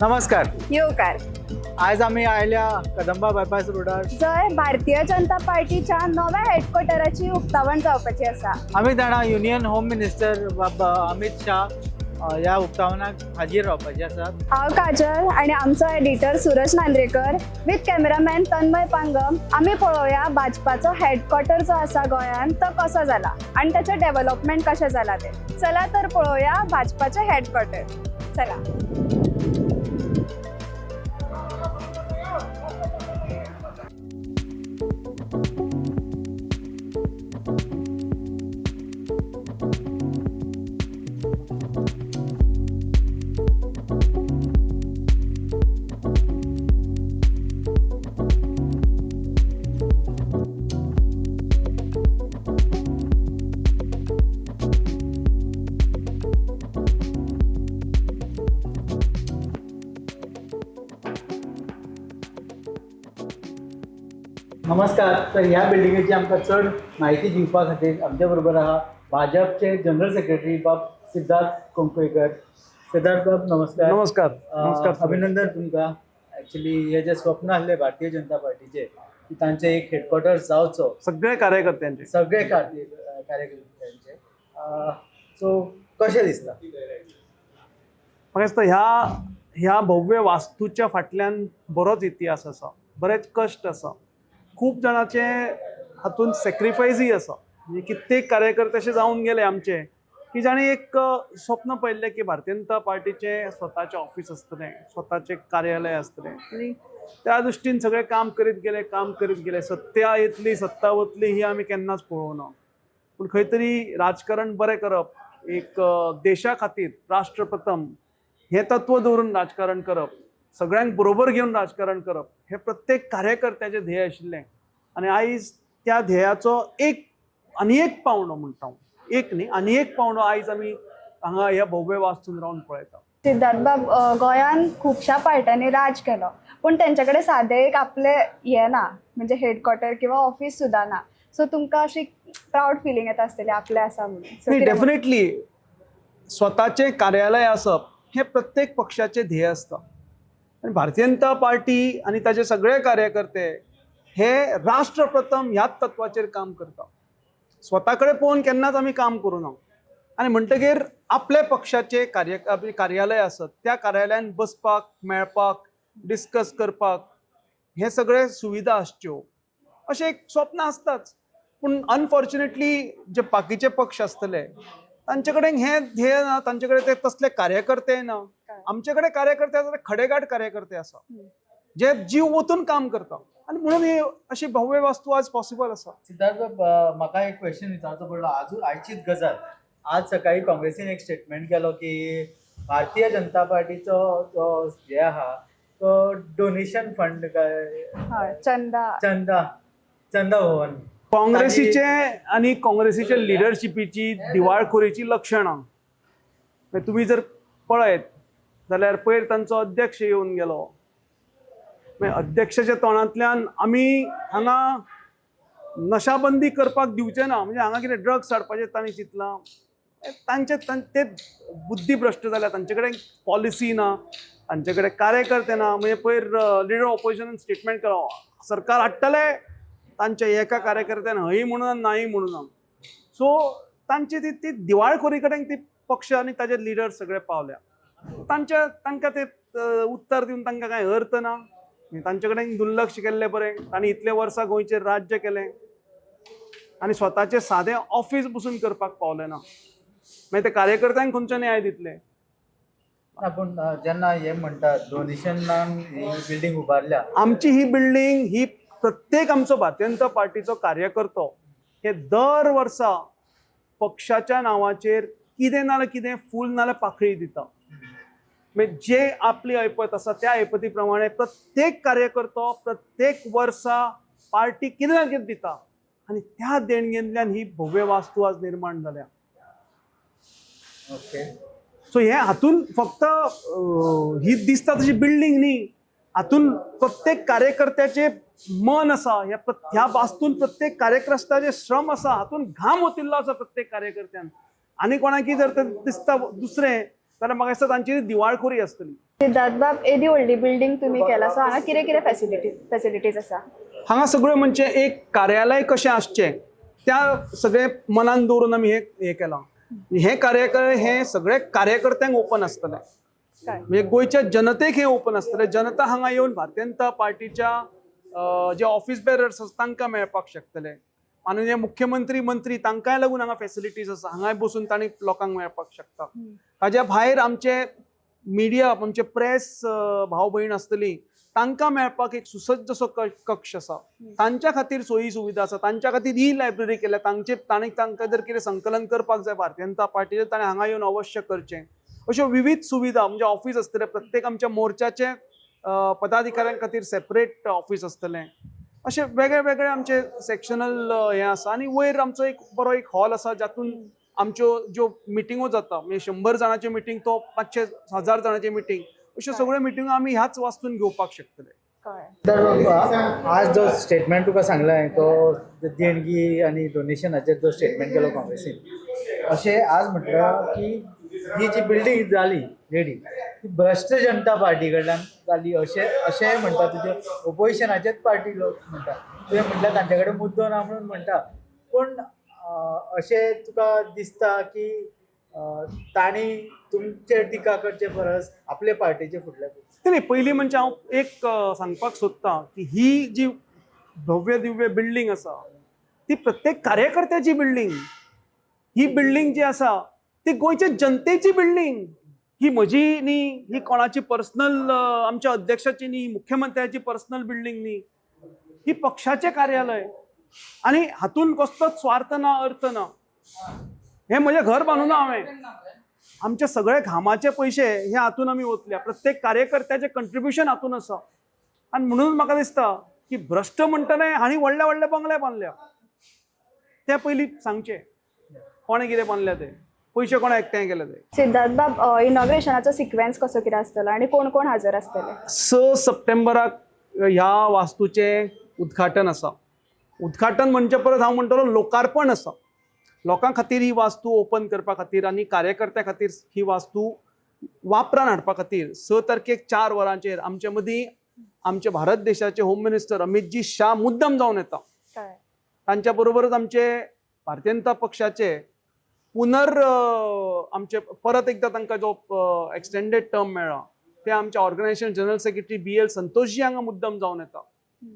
नमस्कार. येवकार. आज आमी आयल्या कदंबा बायपास रोडार. जंय भारतीय जनता पार्टीच्या नव्या हेडक्वॉर्टराची उक्तावण जावपाची आसा. आमी जाणा, युनियन होम मिनिस्टर बाब अमित शाह ह्या उक्तावणाक हाजीर रावपाचे आसात. हांव काजल आनी आमचो एडिटर सूरज नांद्रेकर विथ कॅमेरामॅन तन्मय पांगम. आमी पळोवया भाजपाचो हेडक्वॉर्टर जो आसा गोंयांत तो कसो जाला आनी ताचें डेव्हलपमेंट कशें जाला तें. चला तर पळोवया भाजपाचें हेडक्वॉर्टर. चला. नमस्कार. तर ह्या बिल्डिंगेची आमकां चड म्हायती दिवपा खातीर आमच्या बरोबर आहा भाजपचे जनरल सेक्रेटरी बाब सिद्धार्थ कुंकळकर. सिद्धार्थ बाब, नमस्कार. नमस्कार. नमस्कार. अभिनंदन तुमकां. ऍक्च्युली हे जे स्वप्न आसलें भारतीय जनता पार्टीचे की तांचे एक हेडक्वॉर्टर जावचो. सगळे कार्यकर्त्यांचे. सगळे कार्यकर्त्यांचे. सो कशें दिसता? म्हाका दिसता ह्या ह्या भव्य वास्तूच्या फाटल्यान बरोच इतिहास आसा, बरेच कश्ट आसा, खूब जाणाचे हातून सेक्रिफायजय आसा. म्हणजे कित्येक कार्यकर्ते अशे जावन गेले आमचे की जाणी एक स्वप्न पळयल्लें की भारतीय जनता पार्टीचें स्वताचें ऑफिस आसतलें, स्वताचें कार्यालय आसतलें आनी त्या दृश्टीन सगळें काम करीत गेले, काम करीत गेले. सत्ता येतली, सत्ता वतली ही आमी केन्नाच पळोवना, पूण खंय तरी राजकारण बरें करप, एक देशा खातीर राष्ट्रप्रथम हें तत्व दवरून राजकारण करप, सगळ्यांक बरोबर घेवन राजकारण करप हें प्रत्येक कार्यकर्त्याचें ध्येय आशिल्लें. आनी आयज त्या ध्येयाचो एक आनी एक पावंडो म्हणटा हांव, एक न्ही, आनी एक पावंडो आयज आमी हांगा ह्या भव्य वास्तून रावन पळयता. सिद्धार्थ बाब, गोंयांत खुबश्या पार्ट्यांनी राज केलो, पूण तेंचे कडेन सादें एक आपलें हें ना, म्हणजे हेडक्वॉर्टर किंवा ऑफिस सुद्दां ना. सो तुमकां अशी प्रावड फिलींग येता आसतली आपलें आसा म्हणून. So नाही, कितें म्हणटा? डेफिनेटली स्वताचें कार्यालय आसप हें प्रत्येक पक्षाचें ध्येय आसता आनी भारतीय जनता पार्टी आनी ताचे सगळे कार्यकर्ते हे राष्ट्रप्रथम ह्याच तत्वाचेर काम करता. स्वता कडेन पळोवन केन्नाच आमी काम करूना. आनी म्हणटगीर आपल्या पक्षाचें आपलें कार्यालय आसत, त्या कार्यालयान बसपाक, मेळपाक, डिस्कस करपाक हे सगळे सुविधा आसच्यो अशें एक स्वप्न आसताच. पूण अनफॉर्च्युनेटली जे बाकीचे पक्ष आसतले तांचे कडेन हें ध्येय ना, तांचे कडेन ते तसले कार्यकर्ते ना. आमचे कडेन कार्यकर्ते आसा, ते खडेगांठ कार्यकर्ते आसा जे जीव ओतून काम करता आनी म्हणून ही अशी भव्य वास्तू आज पॉसिबल आसा. सिद्धार्थ बाब, म्हाका एक क्वेश्चन विचारचो पडलो. आजू आयचीच गजाल, आज सकाळी काँग्रेसीन एक स्टेटमेंट केलो की भारतीय जनता पार्टीचो जो हे आहा तो डोनेशन फंड काय हय, चंदा. चंदा, चंदा भवन. काँग्रेसीचे आनी काँग्रेसीच्या लिडरशिपीची दिवाळखोरीची लक्षणां मागीर तुमी जर पळयत जाल्यार पयर तांचो अध्यक्ष येवन गेलो. मागीर अध्यक्षाच्या तोंडांतल्यान आमी हांगा नशाबंदी करपाक दिवचे ना, म्हणजे हांगा कितें ड्रग्स हाडपाचें तांणी चिंतलां? तांचे ते बुद्धी भ्रश्ट जाल्या. तांचे कडेन पॉलिसी ना, तांचे कडेन कार्यकर्ते ना. म्हणजे पयर लिडर ऑपोजिशनान स्टेटमेंट केलो, सरकार हाडटले. तांच्या एका कार्यकर्त्यान हय म्हणून नाही म्हणून. सो तांची ती ती दिवाळखोरी कडेन ती पक्ष आनी ताजे लिडर सगळे पावल्या. तांच्या तांकां ते उत्तर दिवन तांकां कांय अर्थ ना. तांचे कडेन दुर्लक्ष केल्लें बरें. तांणी इतले वर्सां गोंयचेर राज्य केलें आनी स्वताचें सादें ऑफिस बसून करपाक पावले ना. मागीर ते कार्यकर्त्यांक खंयचो न्याय दितले? ना, पूण जेन्ना हे म्हणटात डोनेशनान ही बिल्डींग उबारल्या. आमची ही बिल्डींग ही प्रत्येक आमचो भारतीय जनता पार्टीचो कार्यकर्तो हे दर वर्सा पक्षाच्या नांवाचेर कितें ना जाल्यार कितें फूल ना जाल्यार पाकळी दिता. मागीर जे आपली ऐपत आसा त्या ऐपती प्रमाणे प्रत्येक कार्यकर्तो प्रत्येक वर्सा पार्टी कितें ना कितें दिता आनी त्या देणगेंतल्यान ही भव्य वास्तू आज निर्माण जाल्या. ओके. सो हे हातून फक्त ही दिसता तशी बिल्डींग न्ही, हातून प्रत्येक कार्यकर्त्याचे मन आसा. ह्या वास्तून प्रत्येक कार्यकर्त्याचे श्रम आसा, हातून घाम ओतिल्लो आसा प्रत्येक कार्यकर्त्यान. आनी कोणाकी जर ते दिसता दुसरें जाल्यार म्हाका दिसता तांची दिवाळखोरी आसतली. सिद्धार्थ बाब, एदी व्हडली बिल्डींग तुमी केला, सो हांगा कितें कितें फेसिलिटीज आसा? हांगा सगळें म्हणजे एक कार्यालय कशें आसचें त्या सगळें मनान दवरून आमी हें हें केलां. हें कार्यालय हें सगळे कार्यकर्त्यांक ओपन आसतलें. म्हणजे गोंयच्या जनतेक हें ओपन आसतलें. जनता हांगा येवन भारतीय जनता पार्टीच्या जे ऑफिस बेरर्स आसा तांकां मेळपाक शकतले. माननीय मुख्यमंत्री, मंत्री तांकांय लागून हांगा फेसिलिटीज आसा, हांगाय बसून तांणी लोकांक मेळपाक शकता. ताज्या भायर आमचे मिडिया, आमचे प्रेस भाव भयण आसतली, तांकां मेळपाक एक सुसज्ज असो कक्ष आसा. तांच्या खातीर सोयी सुविधा आसा. तांच्या खातीर ही लायब्ररी केल्या. तांचे तांणी तांकां जर कितें संकलन करपाक जाय भारतीय जनता पार्टीचें, ताणें हांगा येवन अवश्य करचें. अश्यो विविध सुविधा म्हणजे ऑफिस आसतलें. प्रत्येक आमच्या मोर्चाचे पदाधिकाऱ्यां खातीर सेपरेट ऑफिस आसतलें. अशे वेगळे वेगळे आमचे सेक्शनल हें आसा आनी वयर आमचो एक बरो एक हॉल आसा, जातून आमच्यो ज्यो मिटिंगो जाता, म्हणजे 100 जाणाच्यो मिटींग तो 500 1000 जाणाची मिटींग, अश्यो सगळ्यो मिटिंगो आमी ह्याच वास्तून घेवपाक शकतले. कळ्ळें. तर आज जो स्टेटमेंट तुका सांगला हांवें, तो देणगी आनी डोनेशनाचेर जो स्टेटमेंट केलो काँग्रेसीन, अशें आज म्हटलं की ही जी बिल्डींग जाली रेडी, ती भ्रश्ट जनता पार्टी कडल्यान जाली, अशें अशें म्हणटा तुजे ओपोजिशनाचेच पार्टी लोक म्हणटा. तुवें म्हटल्यार तांचे कडेन मुद्दो ना म्हणून म्हणटा, पूण अशें तुका दिसता की तांणी तुमचेर टिका करचे परस आपले पार्टीचे फुडले? नाही, पयलीं म्हणजे हांव एक सांगपाक सोदतां की ही जी भव्य दिव्य बिल्डींग आसा ती प्रत्येक कार्यकर्त्याची बिल्डींग. ही बिल्डींग जी आसा ती गोंयच्या जनतेची बिल्डींग. ही म्हजी न्ही, ही कोणाची पर्सनल आमच्या अध्यक्षाची न्ही, मुख्यमंत्र्याची पर्सनल बिल्डींग न्ही. ही पक्षाचें कार्यालय आनी हातून कसलोच स्वार्थ ना, अर्थ ना. हें म्हजें घर बांदूना हांवें. आमचे सगळे घामाचे पयशे हे हातून आमी ओतल्या. प्रत्येक कार्यकर्त्याचें कंट्रिब्युशन हातून आसा आनी म्हणून म्हाका दिसता की भ्रश्ट म्हणटना हांणी व्हडले व्हडले बंगले बांदल्या, ते पयलीं सांगचे कोणें कितें बांदल्या ते, पयशे कोणें एकठांय केले ते. सिद्धार्थ बाब, इनॉग्रेशनाचो सिक्वेन्स कसो कितें आसतलो आनी कोण कोण हजर आसतले? 6 सप्टेंबराक ह्या वास्तूचें उद्घाटन आसा. उद्घाटन म्हणचे परत हांव म्हणटलो लोकार्पण आसा. लोकां खातीर ही वास्तू ओपन करपा खातीर आनी कार्यकर्त्या खातीर ही वास्तू वापरान हाडपा खातीर 6 तारखेक 4 वरांचेर आमचे मदीं आमचे भारत देशाचे होम मिनिस्टर अमितजी शाह मुद्दम जावन येता. तांच्या बरोबरच आमचे भारतीय जनता पक्षाचे पुनर आमचे परत एकदा तांकां जो एक्सटेंडेड टर्म मेळ्ळा ते आमचे organisation general secretary B L Santoshji हांगा मुद्दम जावन येता.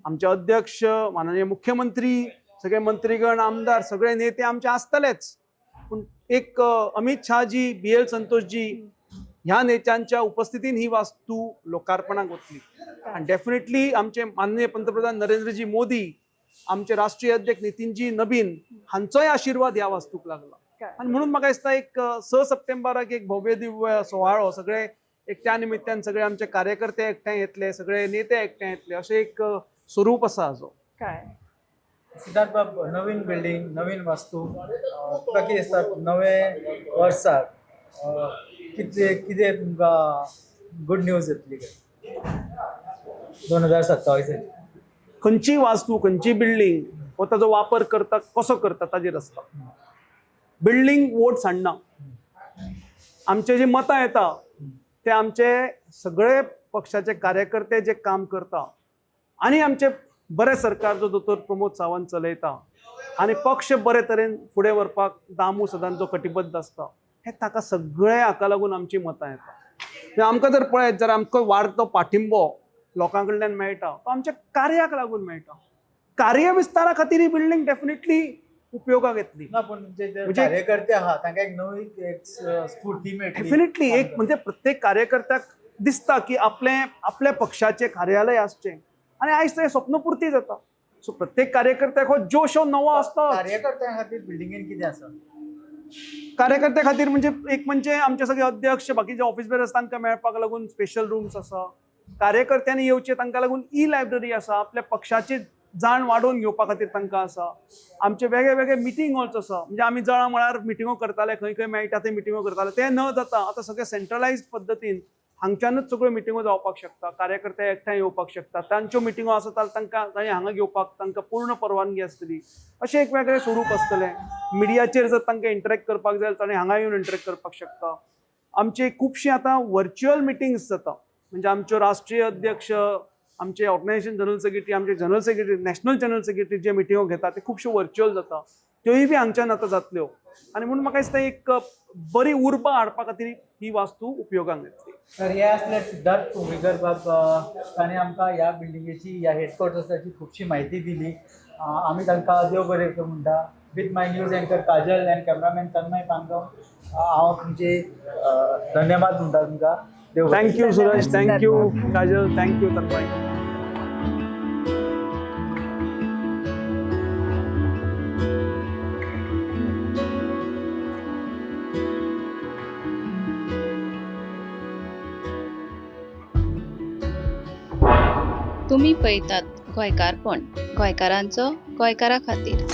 आमचे अध्यक्ष, माननीय मुख्यमंत्री, सगळे मंत्रीगण, आमदार, सगळे नेते आमचे आसतलेच, पूण एक अमित शहाजी, बी एल संतोषजी ह्या नेत्यांच्या उपस्थितीन ही वास्तू लोकार्पणाक वतली. आनी डेफिनेटली आमचे माननीय पंतप्रधान नरेंद्रजी मोदी, आमचे राष्ट्रीय अध्यक्ष नितीनजी नबीन हांचोय आशिर्वाद ह्या वास्तूक लागला. आनी म्हणून म्हाका दिसता एक 6 सप्टेंबराक एक भव्य दिव्य सुवाळो, सगळे एक त्या निमित्तान सगळे आमचे कार्यकर्ते एकठांय येतले, सगळे नेते एकठांय येतले, अशें एक स्वरूप आसा हाजो. सिद्धार्थ बाब, नवीन बिल्डींग, नवीन वास्तू, तुका कितें दिसता नवे वर्साक कितें कितें तुमकां गुड न्यूज येतली 2027? खंयची वास्तू, खंयची बिल्डींग हो ताजो वापर करता कसो करता ताजेर आसता. बिल्डींग वोट्स हाडना. आमचे जी मतां येता ते आमचे सगळे पक्षाचे कार्यकर्ते जे काम करता आनी आमचे बरें सरकार जो दोतोर प्रमोद सावंत चलयता आनी पक्ष बरे तरेन फुडें व्हरपाक दामू सदांच जो कटिबद्ध आसता, हे ताका सगळे हाका लागून आमची मतां येता. म्हणजे आमकां जर पळयत जाल्यार आमकां वाडतो पाठिंबो लोकां कडल्यान मेळटा तो आमच्या कार्याक लागून मेळटा. कार्य विस्तारा खातीर ही बिल्डींग डेफिनेटली उपयोगाक येतली. ना, पूण तुमचे जे म्हणजे- कार्यकर्ते आहा तांकां एक नवी एक स्फूर्ती मेळटली. डेफिनेटली एक म्हणजे प्रत्येक कार्यकर्त्याक दिसता की आपले आपल्या पक्षाचें कार्यालय आसचें आनी आयज तें स्वप्नपुर्ती जाता. सो प्रत्येक कार्यकर्त्याक हो जोश हो नवो आसता. कार्यकर्त्यां खातीर बिल्डिंगेन कितें आसा? कार्यकर्त्या खातीर म्हणजे एक म्हणजे आमचे सगळे अध्यक्ष, बाकीचे ऑफिस बेरर्स तांकां मेळपाक लागून स्पेशल रुम्स आसा. कार्यकर्त्यांनी येवचे तांकां लागून ई लायब्ररी आसा. आपल्या पक्षाची जाण वाडोवन घेवपा खातीर तांकां आसा. आमचे वेगळे वेगळे मिटींग हॉल्स आसा. म्हणजे आमी जळा मळार मिटिंगो करताले, खंय खंय मेळटा ते मिटिंगो करताले, ते न जाता आतां सगळें सेंट्रलायज्ड पद्दतीन हांगच्यानूच सगळ्यो मिटिंगो जावपाक शकता. कार्यकर्ते एकठांय येवपाक शकता. तांच्यो मिटिंगो आसत जाल्यार तांकां तांणी हांगा घेवपाक तांकां पूर्ण परवानगी आसतली. अशें एक वेगळें स्वरूप आसतलें. मिडियाचेर जर तांकां इंटरेक्ट करपाक जाय जाल्यार तांणी हांगा येवन इंटरेक्ट करपाक शकता. आमचे खुबशीं आतां वर्च्युअल मिटिंग्स जाता. म्हणजे आमच्यो राष्ट्रीय अध्यक्ष, आमचे ऑर्गनायझेशन जनरल सेक्रेटरी, आमचे general secretary, national general secretary जे मिटिंगो घेता ते खुबश्यो वर्च्युअल जाता, त्योय बी हांगच्यान आतां जातल्यो. आनी म्हणून म्हाका दिसता एक बरी उर्बा हाडपा खातीर ही वास्तू उपयोगाक येतली. तर हे असले सिद्धार्थ पुंगीकर बाब, ताणें आमकां ह्या बिल्डिंगेची, ह्या हेडक्वॉर्टर्साची खुबशी म्हायती दिली. आमी तांकां देव बरें करूं म्हणटा. With my news anchor Kajal and cameraman Tanmay Pangam, हांव तुमचे धन्यवाद म्हणटा तुमकां. देव बरें. Thank you Suraj, thank you Kajal, thank you Tanmay. तुम्ही पळयतात गोंयकारपण, गोंयकारांचो गोंयकारा खातीर.